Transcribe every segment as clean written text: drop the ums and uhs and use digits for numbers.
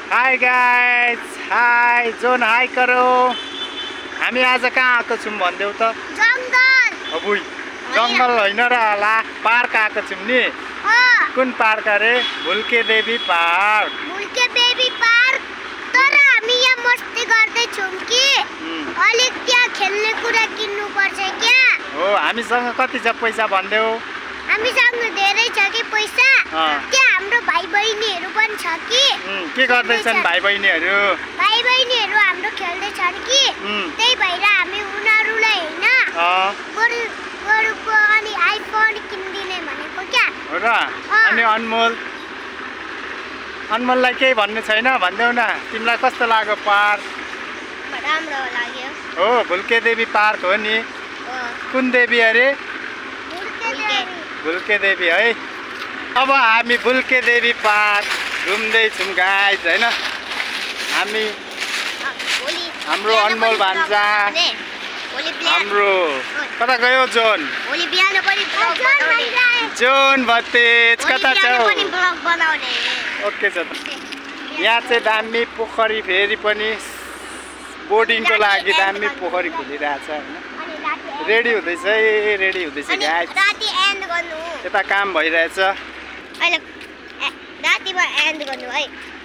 Hi guys, high John, high करो। हामी आज कहाँ आएको छौँ भनिदेऊ त? जंगल। अबुई जंगल होइन र ला, पार्क आएको छौँ नि। कुन पार्क अरे? भुल्के देवी पार्क। भुल्के देवी पार्क। तर हामी यहाँ मस्ती गर्दै छौँ कि अलिक त्यहाँ खेल्ने कुरा किन्नु पर्छ क्या? हो, हामीसँग कति छ पैसा भनिदेऊ? हामीसँग धेरै छ कि पैसा। त्यहाँ हाम्रो भाइ बहिनीहरू पनि छ कि। के गर्दैछन् भाइ बहिनीहरू? भाइ बहिनीहरू हाम्रो खेल्दैछन् कि। त्यही भएर हामी उनीहरूलाई होइन बरुको अनि आइफोन किनिदिने भनेको क्या। हो र? अनि अनमोललाई केही भन्नु छैन? भनिदेऊ न, तिमीलाई कस्तो लाग्यो पार्क? राम्रो लाग्यो। हो, भुल्के देवी पार्क हो नि। कुन देवी अरे? भुल्के देवी है। अब हामी भुल्के देवी पार्क घुम्दैछौँ गाइज होइन। हाम्रो अनमोल भान्जा, हाम्रो कता गयो जोन? जोन भतेज कता छौ? ओके छ। यहाँ चाहिँ दामी पोखरी, फेरि पनि बोर्डिङको लागि दामी पोखरी खुलिरहेछ होइन। रेडी हुँदैछ है, रेडी हुँदैछ गाइज। यता काम भइरहेछ।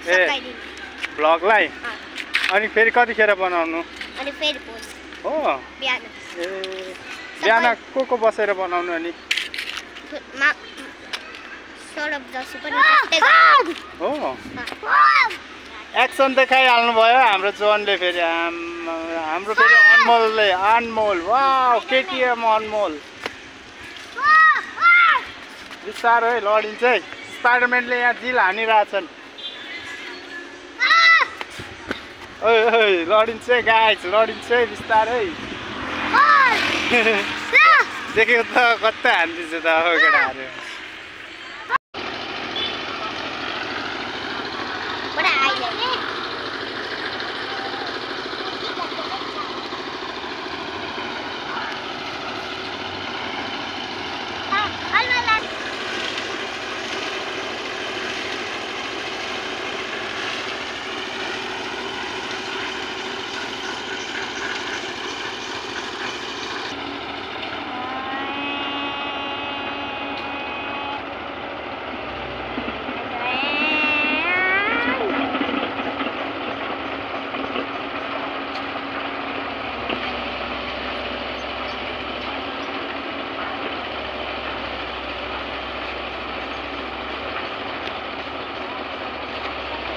ए भ्लगलाई अनि फेरि कतिखेर बनाउनु? हो, ए बिहान को बसेर बनाउनु? अनि हो, एक्सन देखाइहाल्नु भयो हाम्रो जोनले फेरि। हाम्रो फेरि अनमोल वाउ, केटिएम अनमोल। बिस्तारो है, लडिन्छ है। स्पाइडरम्यानले यहाँ जिल हानिरहेछन्। ओइ लडिन्छ है गाइज, लडिन्छ है बिस्तारै। देखेको त कता हान्दिन्छ त केटाहरू।